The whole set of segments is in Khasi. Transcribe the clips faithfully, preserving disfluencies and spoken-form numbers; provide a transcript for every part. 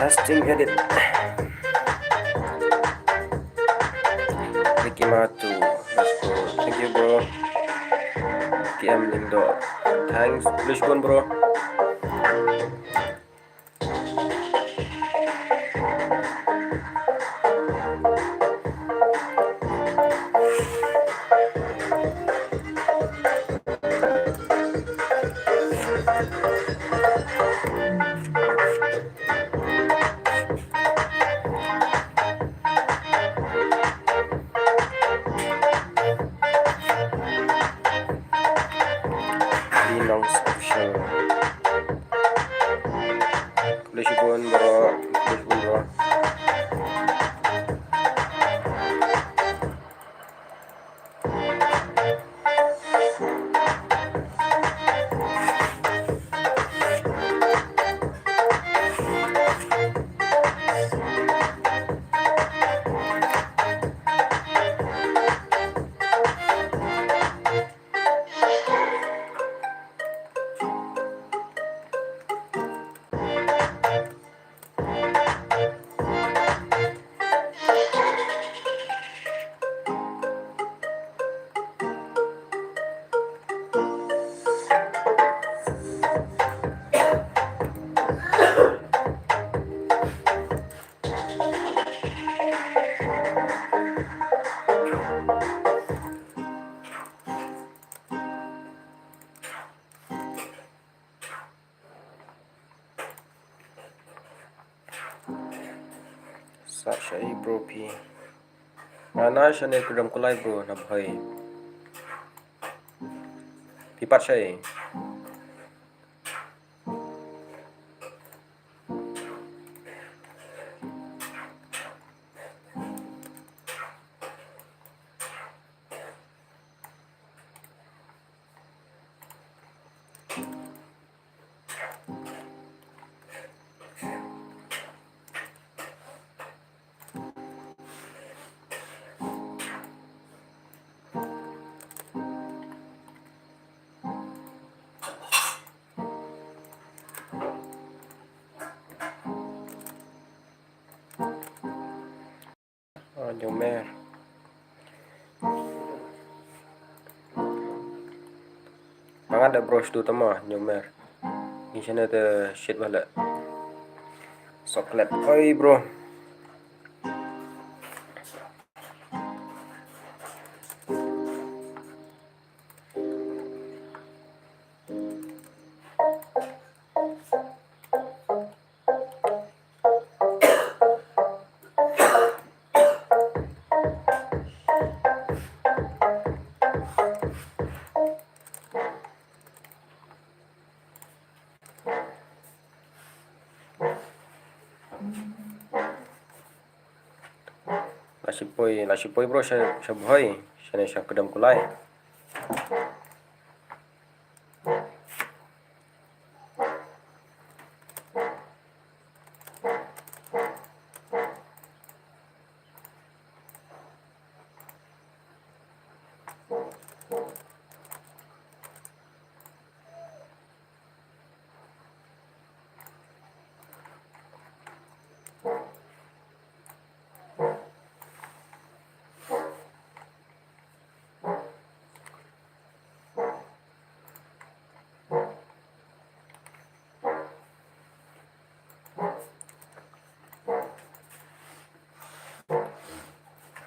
Testing edit. Ricky Matu. Let's go. Thank you, bro. T M Lindo. Thanks. Please, bro. Linong Official. Khublei shibun bro, khublei shibun bro. Sa shaei bro phi. Nga na shane Kudam Kulai bro, na Bhoi. Phi pat shaei? Ah, Jong Mer. Mangat da bro, shu tama Jong Mer. Ngi shane te shit bale. Chocolate. Oi bro. La shipoi, la shipoi bro, sha, sha Bhoi, shane sha Kudam Kulai.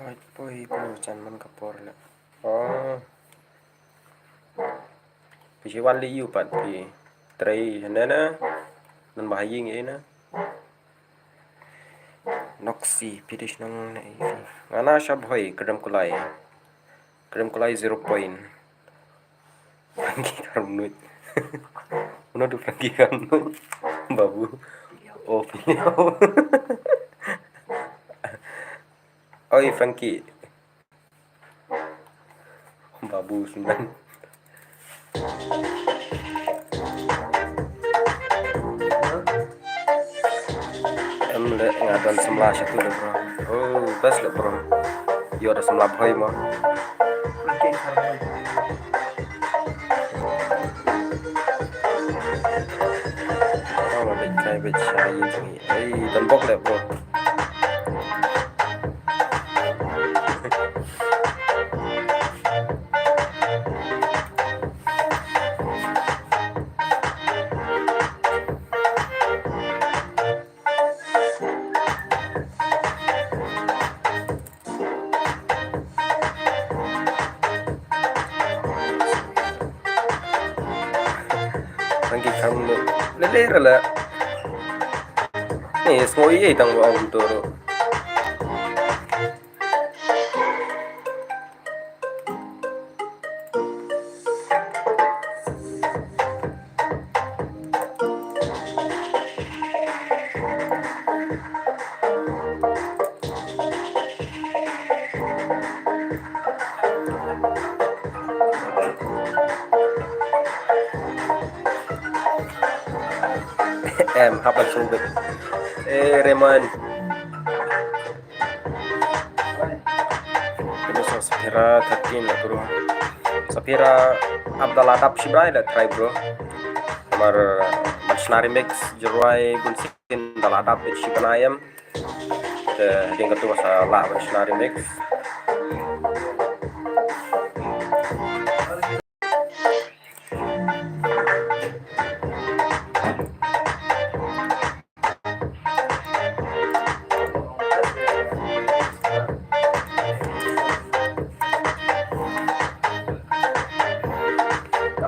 Hoi poi poi chan man ka por le. Oh. Phi shi wan li yu pat phi trei hynne na. Nan ba ha ïing ei na. Noxy, phi dei shnong na ei? Nga na Shabhoi, Kdrem Kulai. Kdrem Kulai zero point. Frankie Kharmnuid. Uno tu Frankie Kharmnuid. Babu. Oh, phi liau. Oi, Frankie. Babu Sundan. Em le, nga don samla sha tu le, bro. Oh, best le, bro. Ïoh da samla Bhoi mo. Oh, bit kai bit sha ïa tu. Ei, don bok le, bro. Frankie Kharmnuid. Lele rala. Ni sngo ei tang wa um toro. Em, hap ban sngewbit. Eh, Raymond. Kane sa Safira thirteen la, bro. Safira Abdallah dap shi bnai la try, bro. Namar ban shna remix jingrwai bun sien da la dap beit shi bnai em. Te ding katu sa lah ban shna remix.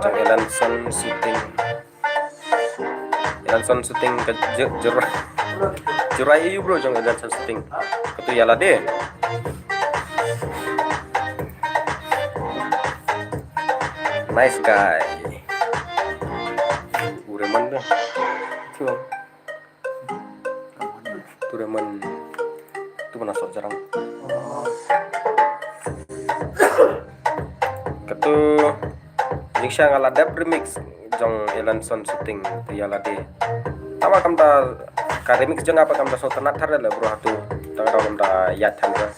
Jong Elanson Shooting. Elanson Shooting ka ju-, jur-, jurai aïu, bro, jong Elanson Shooting? Katu ïa lade. Nice guy. U Raymond tu. Tu. Tu Raymond. Tu mana sok jarang. Katu Jingshisha nga la dep remix jong Elanson Shooting, tu ïa lade. Tangba kam da ka remix jong nga pat kam da sngewtynnat thar le, bro, hatu. Tang da kam da ïaid than ka.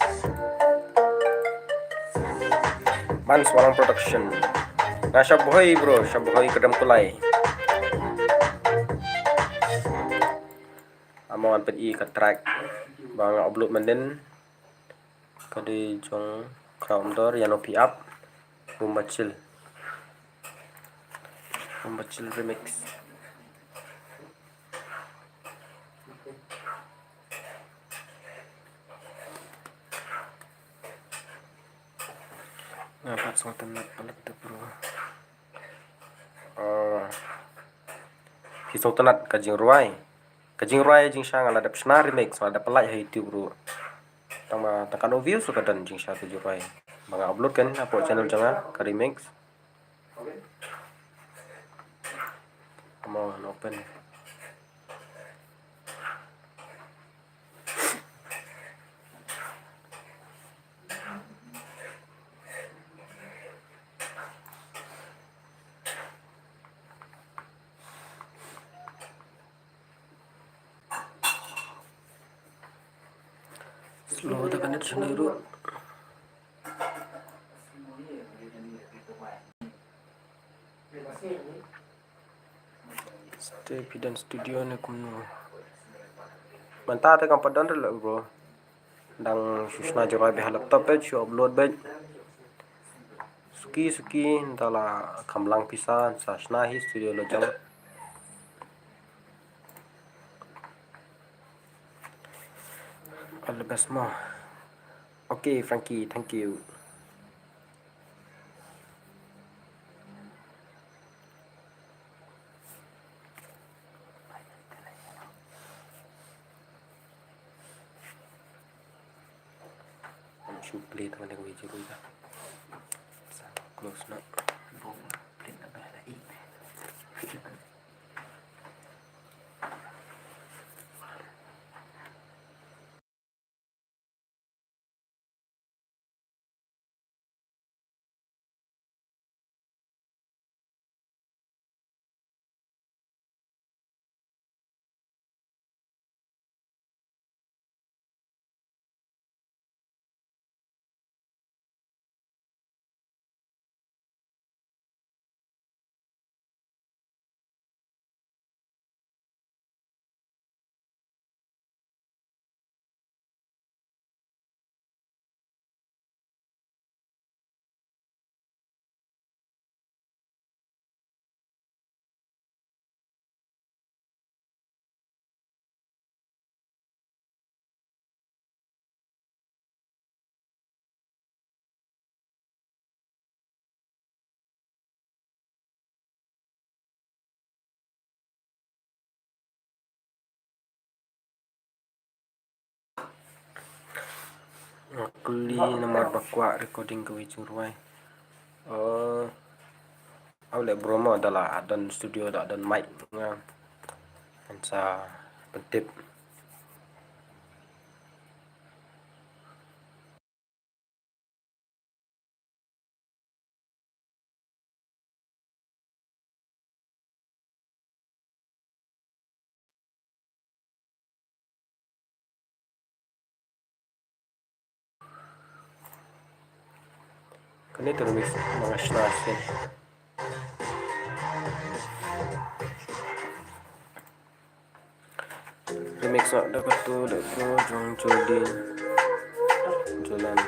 Ban Swalang Production. Nga Shabhoi, bro, Shabhoi Kdrem Kulai. Amo ngan pyni ka track ba nga upload mynnin. Ka dei jong Crown Door, Ïano Phi Ap, Bumba Chill. Bumba Chill remix. Nga pat sngewtynnat palat te, bro. Oh. Phi sngewtynnat ka jingrwai. Ka jingrwai jingshisha nga la dep shna remix, nga la dep pyllait ha YouTube ruh. Tangba tang katno views ruh ka don jingshisha ka jingrwai. Ba nga upload kan hapoh channel jong nga ka remix. Come on, open. Slow da ka net shane ruh. Stay Hidden Studio ne kumno. Mynta te kam pat don re leh, bro. Dang shu shna jingrwai beit ha laptop beit, shu upload beit. Suki suki, nda la kham lang pisa, sa shna hi studio la jong. All the best mo. Okay, Frankie, thank you. Play tang da ka video ka. Sa close noh. Bro, play na ba la i. Nga kylli namar ba kwah recording ka video ruh. Eh, aw leh bro mo, da la don studio, da don mic nga. Ngan sa pyntip. Kane ka remix ma nga shna shisien. Remix noh da katu da katu jong Jolin. Jolan.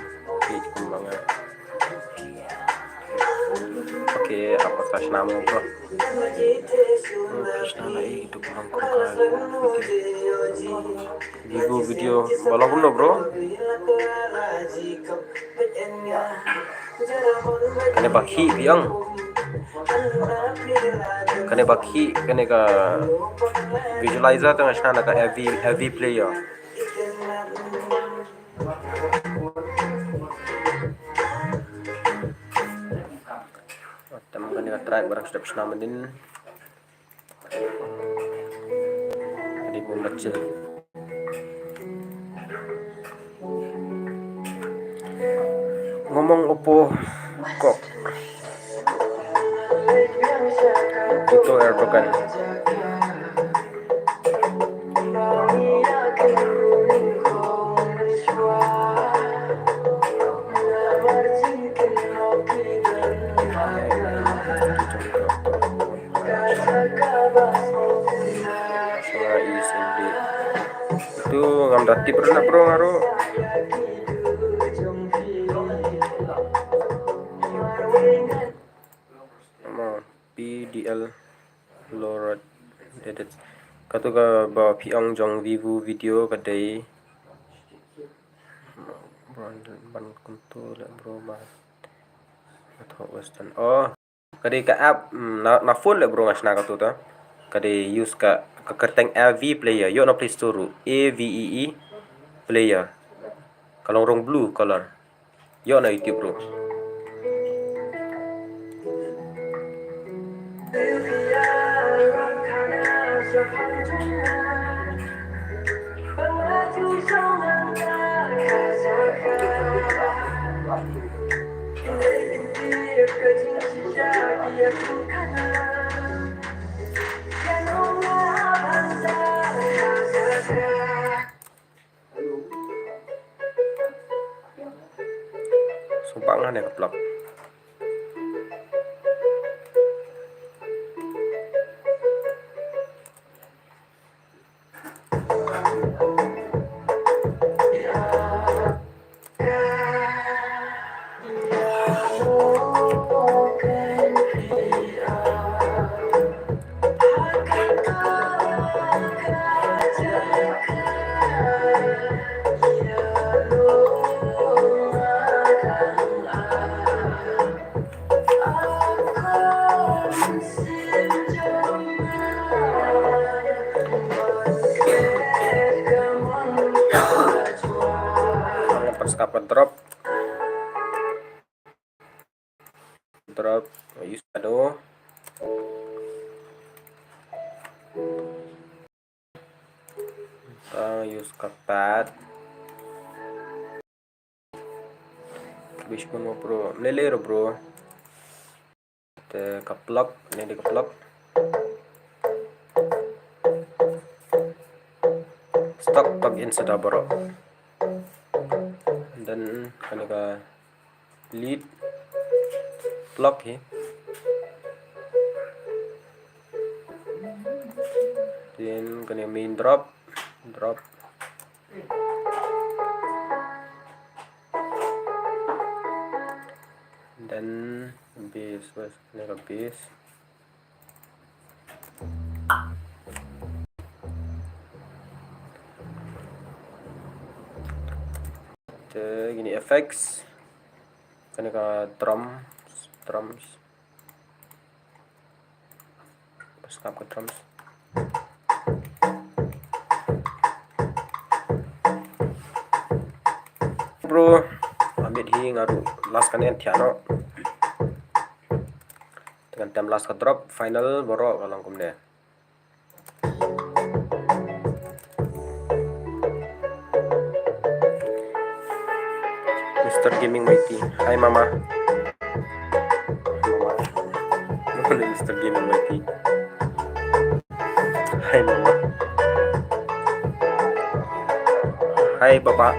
Ki kumba nga. Okay, apa sa shna mo bro? Shna na i tu kumang ko ka video. Vivo video. Ba long kumno bro? Kane ba khih phi ong. Kane ba khih, kane ka visualizer te nga shna na ka A V, A V player. Tem kane ka track ba nga sdang shna mynnin. Kane ba nga Ngomong Oppo Kok. Ito Erdogan. Shuwa is indeed. Itu ngam da tip ruh na bro nga ruh. Mo, P D L Lorad Dedet. Katu kaba phi ong jong Vivo video ka dei. Bro, ban kumtu leh bro ba. Atho Western. Oh. Ka dei ka app, mm, na, na phone leh bro nga shna katu ta. Ka dei use ka, ka kyrteng A V player. Ïoh na Play Store ruh. A V E E player. Ka long rong blue color. Ïoh na YouTube ruh. Suba nga ne ka plak. Ngam pat skap ka drop. Drop, use shadow. Tang use ka path. Bish pun mo bro. Lele ro bro. Te ka plug, ne de ka plug. Stock plug in sa da baroh. And then kane ka lead plug hi. Then kane main drop, drop. Then bass, bass, kane ka bass. Te kine effects. Kane ka drums, drums. Pas kap ka drums. Bro, amit hi nga ruh last kane thiah noh. Te ngan tem last ka drop, final baroh ka long kumne. Mister Gaming Mighty. Hi, Mama. Mama. Mister Gaming Mighty. Hi, Mama. Hi, Papa.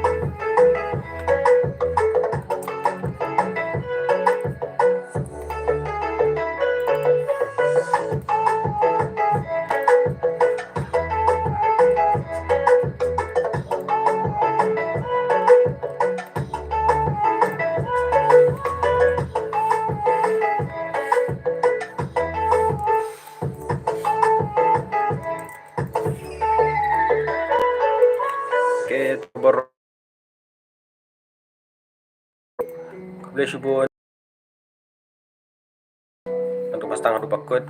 Okay, to baroh. Khublei shibun. Nangtu ba sdang haduh ba kut.